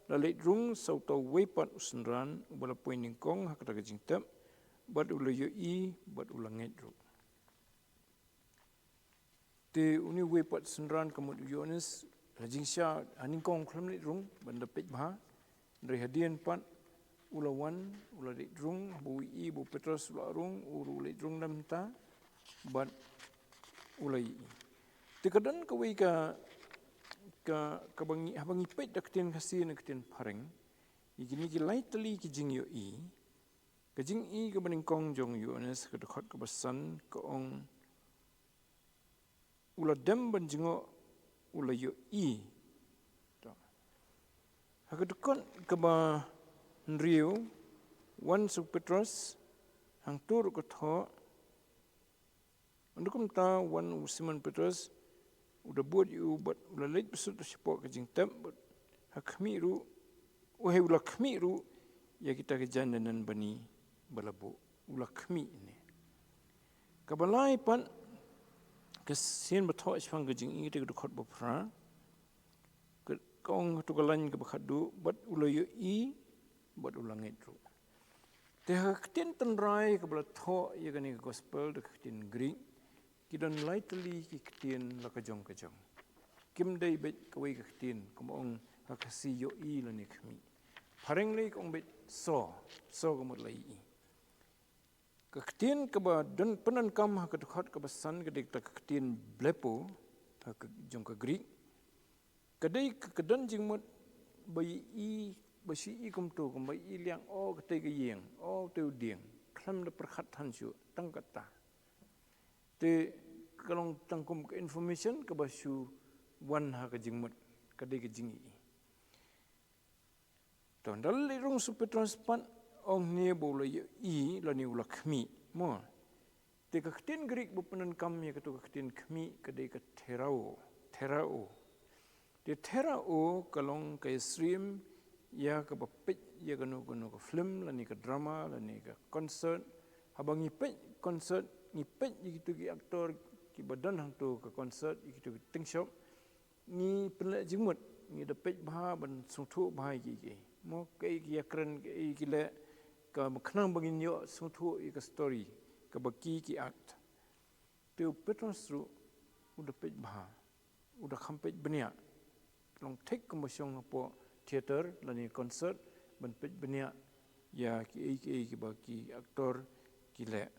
la leit rung sa uto uwei pat u synran uba la poi nyngkong ha kata ka jingtep, bad u la ïohi bad u la ngeit ruh. Te une uwei pat synran ka mut u Ïoannis, ha jingshisha ha nyngkong khlem leit rung ban da peit bha. Hynrei hadien pat u la wan, u la leit rung, haba u ïohi ba u Petros u la rung, u ruh u leit rung na bynta, bad u la ïohi. Te ka don kawei ka, ka, kaba ngi, haba ngi peit da ka ktien Khasi ne ka ktien Phareng, ïa kine ki lai tylli ki jingïohi, ka jingïohi kaba nyngkong jong u Ïoannis ka dkhot kaba san ka ong, u la dem ban jngoh, u la ïohi. To. Ha ka dkhot kaba hynriew, wan sa u Petros, hangto ruh ka thoh, ynda kumta wan u Simon Petros, u da bud ïa u bad u la leit bsut shapoh ka jingtep, bad ha khmih ruh, u hei u la khmih ruh ïa kita ki jaiñ nanbani ba la buh, u la khmih ne. Kaba lai pat, ka sien ba thoh shaphang ka jingïohi te ka dkhot ba phra, ka, ka ong ha kato ka lain kaba khatduh, bad u la ïohi, bad u la ngeit ruh. Te ha ka ktien tynrai kaba la thoh ïa kane ka gospel da ka ktien Greek, ki don lai tylli ki ktien la ka jong ka jong. Kim dei beit kawei ka ktien, kumba ong ha Khasi ïohi lane khmih. Phareng lei ka ong beit saw, saw ka mut la ïohi. Ka ktien kaba don pyndonkam ha ka dkhot kaba san ka dei kata ka ktien blepo, ha ka jong ka Greek. Ka dei ka, ka don jingmut ba ïohi, ba shu ïohi kumto, kumba ïohi liang, o katei ka ïing, o katei u dieng. Khlem da pyrkhat than shuh, tang kata. Te ka long tang kum ka information kaba shu wan ha ka jingmut, ka dei ka jingïohi. To, ynda la leit rung sa u Petros pat, ong hangne ba u la ïohi lane u la khmih. Mo. Te ka ktien Greek ba pyndonkam ïa kato ka ktien khmih ka dei ka therao, therao. Te therao ka long ka ïasyriem ïa kaba peit ïa kano kano ka film lane ka drama lane ka concert. Haba ngi peit concert, ngi peit ïa kito ki actor kiba don hangto ka concert, ïa kito ki tyngshop. Ngi pynleh jingmut, ngi da peit bha ban sngewthuh bha ïa kiei kiei. Mo, kaei ki ïakren, kaei ki leh, kaba khnang ba ngin ïoh sngewthuh ïa ka story kaba ki, ki act. Te u Petros ruh u da peit bha, u da kham peit bniah. Long thik kumba shong hapoh theater lane concert ban peit bniah ïa kiei kiei kiba ki actor ki leh.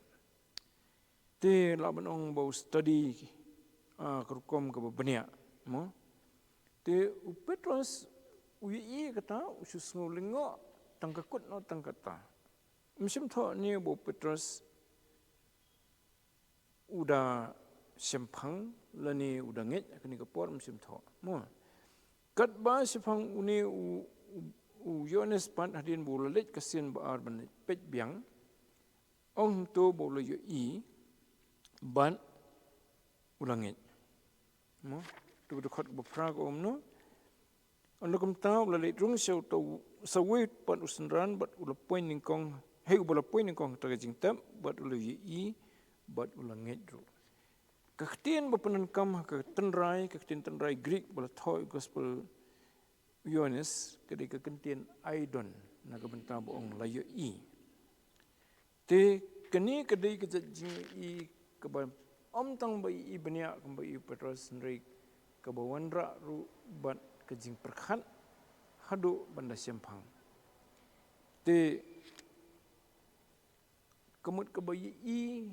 Te lah ban ong ba u study, ah, ka rukom kaba bniah, mo. Te u Petros u ïohi kata, u shu sngew lyngngoh tang ka kut noh tang kata. Ym shym thoh ne ba u Petros u da shemphang lane u da ngeit ha kane ka por, ym shym thoh, mo. Katba shemphang une u, u, u Ïoannis pat hadien ba u la leit ka sien ba ar ban leit peit biang, ong hangto ba u la ïohi bad u la ngeit. Mo, tu ka dkhot ba phra ka ong kumno. Ynda kumta u la leit rung sha uta u, sa uwei pat u synran bad u la poi nyngkong, hei, uba la poi nyngkong ha kata ka jingtep, bad u la ïohi bad u la ngeit ruh. Ka ktien ba pyndonkam ha ka tynrai, ka ktien tynrai Greek ba la thoh ïa u gospel u Ïoannis, ka dei ka ktien eidon, na ka bynta ba ong la ïohi. Te kane ka dei ka jait jingïohi kaba ym tang ba ïohi bniah kumba ïohi u Petros, hynrei kaba wanrah ruh bad ka jingpyrkhat haduh ban da shemphang. Te ka mut kaba ïohi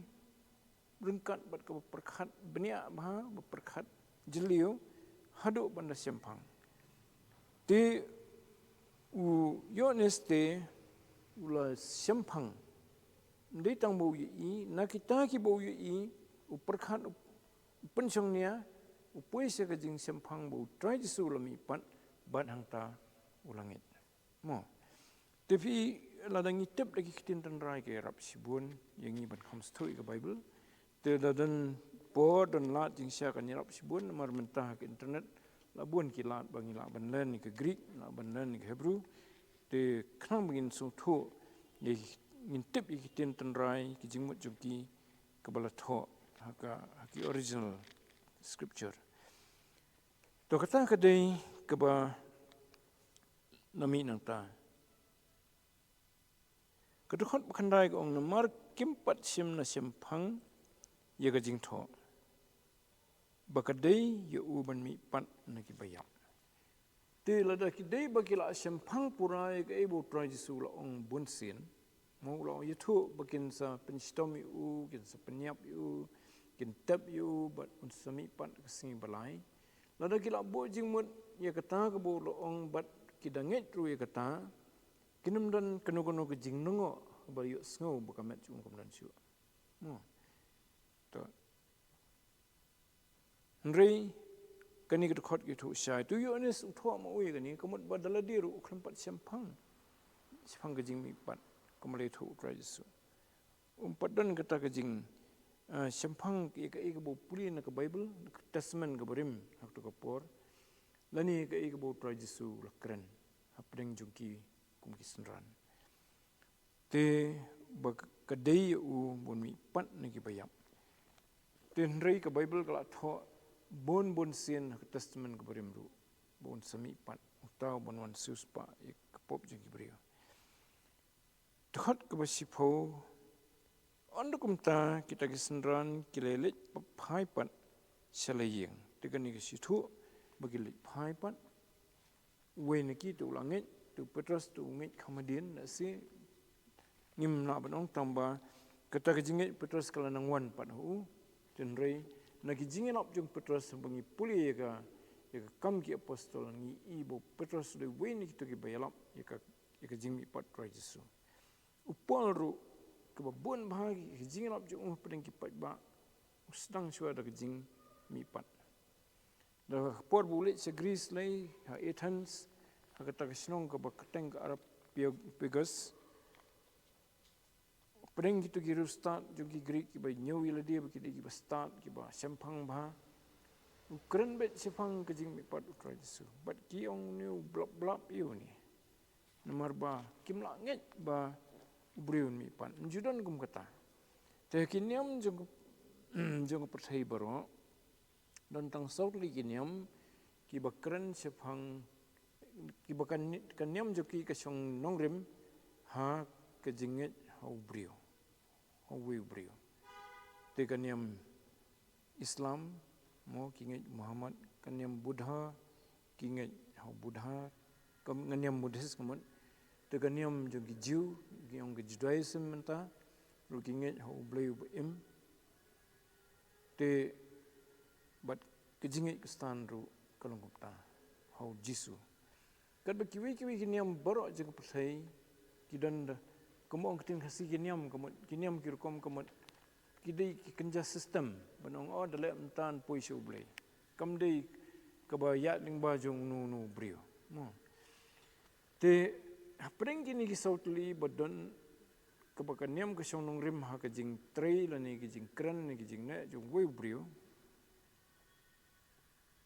ryngkat bad kaba pyrkhat bniah bha, ba pyrkhat jylliew haduh ban da shemphang. Te u Ïoannis te u la shemphang. Ym dei tang ba u ïohi, na kita kiba u ïohi, u pyrkhat, u pynshongnia, u poi sha ka jingshemphang ba u Trai Jisu u la mihpat, bad hangta u la ngeit. Mo. Te phi, lada ngi tip da ki ktien tynrai ki ïarap shibun ïa ngi ban kham sngewthuh ïa ka Baibl. Te lada don por don lad jingshisha kan ïarap shibun, namar mynta ha ka internet la bun ki lad ba ngi lah ban len ïa ka Greek, lah ban len ïa ka Hebrew. Te khnang ba ngin sngewthuh, ïa, ngin tip ïa ki ktien tynrai, ki jingmut jong ki, kaba la thoh ha ka, ha ki original scripture. To kata ka dei kaba na mih nangta. Ka dkhot ba khyndai ka ong, namar kim pat shym na shemphang ïa ka jingthoh ba ka dei ïa u ban mihpat na kiba ïap. Te lada ki dei ba ki la shemphang pura ïa kaei ba u Trai Jisu u la ong bunsien, mo, u la ong ïathuh ba kin sa pynshitom ïa u, kin sa pynïap ïa u, kin tep ïa u, bad un sa mihpat ka sngi ba lai. Lada ki la buh jingmut ïa kata kaba u la ong bad ki da ngeit ruh ïa kata, kin ym don kano kano ka jinglyngngoh ba ïohsngew ba ka met jong u kam don shuh. Mo. To. Hynrei kane ka dkhot ka ïathuh shai, utu u Ïoannis u thoh ma u ïa kane, ka mut ba da lade ruh u khlem pat shemphang, shemphang ka jingmihpat, kumba la ïathuh u Trai Jisu. Um pat don kata ka jing, ah, shemphang ïa kaei kaba u pule na ka Baibl, na ka Testament kaba rim, ha kato ka por. Lane ïa kaei kaba u Trai Jisu u la kren hapdeng jong ki kum ki synran. Te ba ka dei ïa u ban mihpat na kiba ïap. Te hynrei ka Baibl ka la thoh bun bun sien ha ka Testament kaba rim ruh ba un sa mihpat, uta uban wan siewspah ïa ka pop jong ki briew. Dkhot kaba shiphew, ynda kumta kita ki synran ki la leit phai pat sha la ïing. Te kane ka shu ïathuh ba ki leit phai pat. Uwei na ki te u la ngeit, te u Petros te u ngeit kham hadien, lehse ngim lah ban ong tang ba kata ka jingngeit u Petros ka la nang wan pat ha u. Hynrei na ki jingïalap jong u Petros ba ngi pule ïa ka, ïa ka Kam ki Apostol, ngi i ba u Petros u dei uwei na kito kiba ïalap ïa ka, ïa ka jingmihpat u Trai Jisu. U Paul ruh, kaba bun bha ki jingïalap jong u hapdeng ki paidbah, u sdang shuwa da ka jingmihpat. Da ka por ba u leit sha Greece lei, ha Athens, ha kata ka shnong kaba kyrteng ka Areopagus. Hapdeng kito ki riewstad jong ki Greek kiba ñiew ïa lade ba ki dei kiba stad, kiba shemphang bha. U kren beit shaphang ka jingmihpat u Trai Jisu. Bad ki ong une u blab blab ïa une. Namar ba kim lah ngeit ba u briew un mihpat. Ym ju don kum kata. Te ki niam jong ka, jong ka pyrthei baroh, don tang saw tylli ki niam kiba kren shaphang, kiba ka ni-, ka niam jong ki ka shong nongrim ha ka jingngeit ha u briew, ha uwei u briew. Te ka niam Islam, mo, ki ngeit Muhammad, ka niam Buddha, ki ngeit ha u Buddha, ka, ka niam Buddhist ka mut. Te ka niam jong ki Jew, ki ong ka Judaism mynta, ruh ki ngeit ha u Blei uba im. Te bad ka jingngeit Khristan ruh ka long kumta ha u Jisu. Katba kiwei kiwei ki niam baroh jong ka pyrthei ki don da, kumba ong ka ktien Khasi, ki niam ka mut, ki niam ki rukom ka mut, ki dei ki kynja system ban ong, oh, da leh mynta ngan poi sha U Blei. Kam dei kaba ïaid lyngba jong uno uno u briew. Mo. Te hapdeng kine ki saw tylli ba don kaba ka niam ka shong nongrim ha ka jingtrei lane ka jingkren ne ka jingneh jong uwei u briew.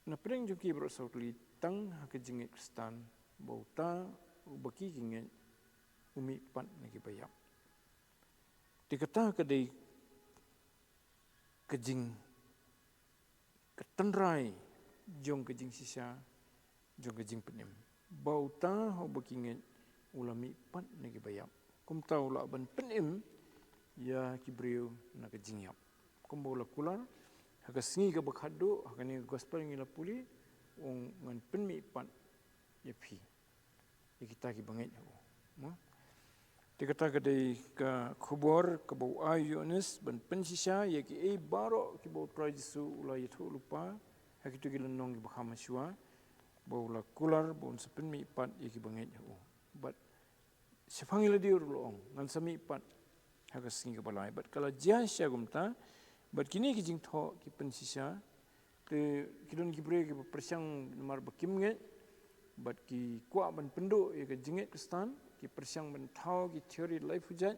Na pdeng jong ki baroh saw tylli tang ha ka jingngeit Khristan ba uta uba ki ki ngeit u mihpat na kiba ïap. Te kata ka dei ka jing, ka tynrai jong ka jingshisha jong ka jingpynim. Ba uta uba ki ngeit u la mihpat na kiba ïap, kumta u lah ban pynim ïa ki briew na ka jingïap. Kumba u la kular ha ka sngi kaba khatduh, ha kane ka gospel ngi la pule, u ong, ngan pynmihpat ïa phi, ïa kita kiba ngeit ha u. Mo? Te kata ka dei ka khubor kaba u ai u Ïoannis ban pynshisha ïa kiei baroh kiba u Trai Jisu u la ïathuh lypa ha kito ki lynnong kiba kham shuwa, ba u la kular ba un sa pynmihpat ïa kiba ngeit ha u. Bad shaphang ïa lade u la ong, ngan sa mihpat ha ka sngi kaba lai. Bad ka la jia shisha kumta, bad kine ki jingthoh ki pynshisha, te ki don ki briew kiba pyrshang namar ba kim ngeit, bad ki kwah ban pynduh ïa ka jingngeit Khristan, ki pyrshang ban thaw ki theory laiphew jait,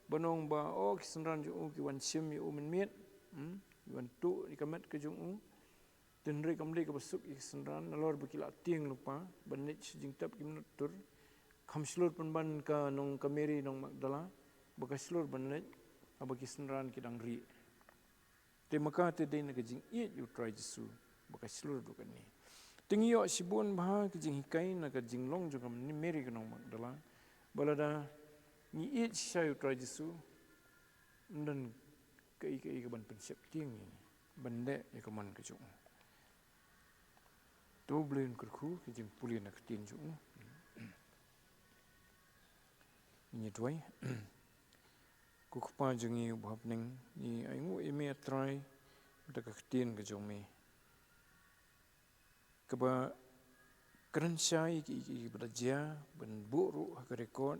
ban ong ba, oh, ki synran jong u ki wan shim ïa u mynmiet, hmm, ki wan tuh ïa ka met ka jong u. Te hynrei kam dei kaba suk ïa ki synran, nalor ba ki la tieng lypa ban leit sha jingtep ki mynta tur. Kham shlur pynban ka nong, ka Mary nong Magdala ba ka shlur ban leit, haba ki synran ki dang rieh. Te ma ka te dei na ka jingïeit ïa u Trai Jisu ba ka shlur ruh kane. Te ngi ïoh shibun bha ka jinghikai na ka jinglong jong ka Mary ka nong Magdala, ba lada ngi ïeit shisha ïa u Trai Jisu, ym don kaei kaei kaban pynsheptieng ïa ngi ban leh ïa ka mon ka jong u. To U Blei un kyrkhu ka jingpule na ka ktien jong u. Ngin ïa duwai. Ko Kpa jong ngi uba ha bneng, ngi ainguh ïa me, A Trai, da ka ktien ka jong me, kaba kren shai ïa ki, ïa ki, ïa kiba la jia, ban buh ruh ha ka record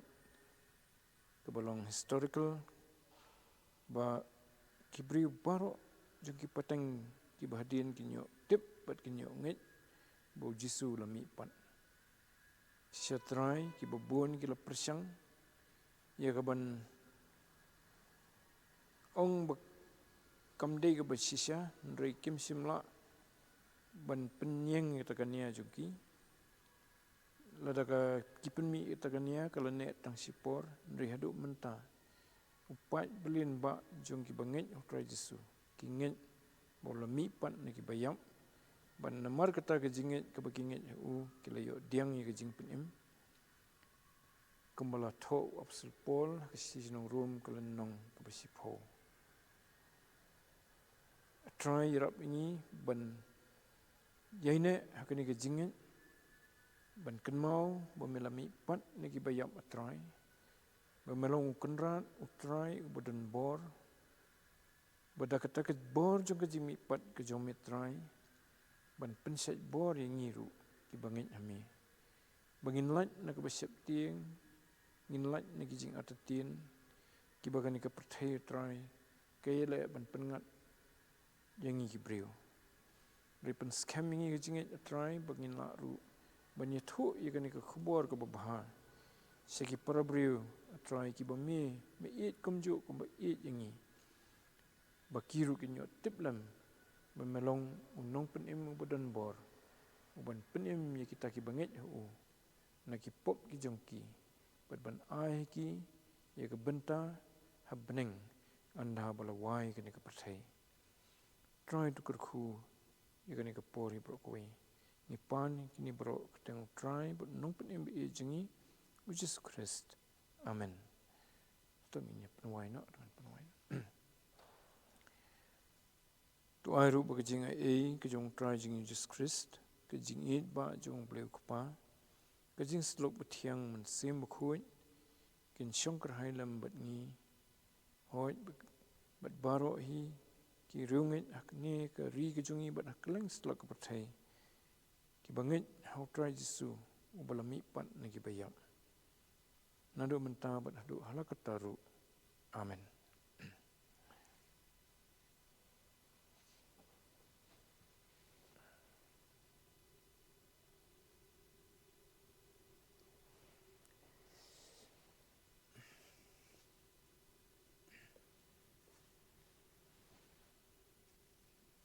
kaba long historical, ba ki briew baroh jong ki pateng kiba hadien kin ïoh tip bad kin ïoh ngeit ba u Jisu u la mihpat. Shisha Trai, kiba bun ki la pyrshang ïa kaban ong ba kam dei kaba shisha, hynrei kim shym lah ban pynïeng ïa kata ka nia jong ki. Lada ka, ki pynmih ïa kata ka nia, ka la neh tang shipor, hynrei haduh mynta u paid ba lyngba jong kiba ngeit ha u Trai Jisu, ki ngeit ba u la mihpat na kiba ïap, bad namar kata ka jingngeit kaba ki ngeit ha u, ki la ïoh pdiang ïa ka jingpynim. Kumba la thoh u Apostol Paul ha ka shithi sha ki nong Rom, ka lynnong kaba shiphew. A Trai, ïarap ïa ngi ban ïaineh ha kane ka jingngeit, ban kynmaw ba me la mihpat na kiba ïap, A Trai, ba me long u Kynrad, u Trai uba don bor, ba da kata ka bor jong ka jingmihpat ka jong me, Trai, ban pynshait bor ïa ngi ruh kiba ngeit ha me, ba ngin lait na kaba sheptieng, ngin lait na ki jingartatien kiba kane ka pyrthei, Trai, ka ïaleh ban pynngat ïa ngi ki briew. Hynrei pynskhem ïa ngi ka jingngeit, A Trai, ba ngin lah ruh ban ïathuh ïa kane ka khubor kaba bha sha ki para briew, A Trai, kiba me, me ïeit kumjuh kumba ïeit ïa ngi, ba ki ruh kin ïoh tip lem ba me long u nongpynim uba don bor, uban pynim ïa kita kiba ngeit ha u na ki pop ki jong ki, bad ban ai ha ki ïa ka bynta ha bneng, ynda ba la wai kane ka pyrthei. Trai, to kyrkhu ïa kane ka por hi baroh kawei. Ngi pan kine baroh ha kyrteng u Trai bad u Nongpynim ba ïeit jong ngi, u Jisu Khrist. Amen. To ngin ïa pynwai noh, to ngin pynwai noh. To ai ruh ba ka jingaiei ka jong u Trai jong ngi u Jisu Khrist, ka jingïeit ba jong u Blei u Kpa, ka jingshlur ba thiang Mynsiem Bakhuid, kin shong kyrhai lem bad ngi, hooid, bad baroh hi ki riewngeit ha kane ka ri ka jong ngi bad ha kylleng satlak ka pyrthei, kiba ngeit ha U Trai Jisu, uba la mihpat na kiba ïap, naduh mynta bad haduh hala katta ruh. Amen.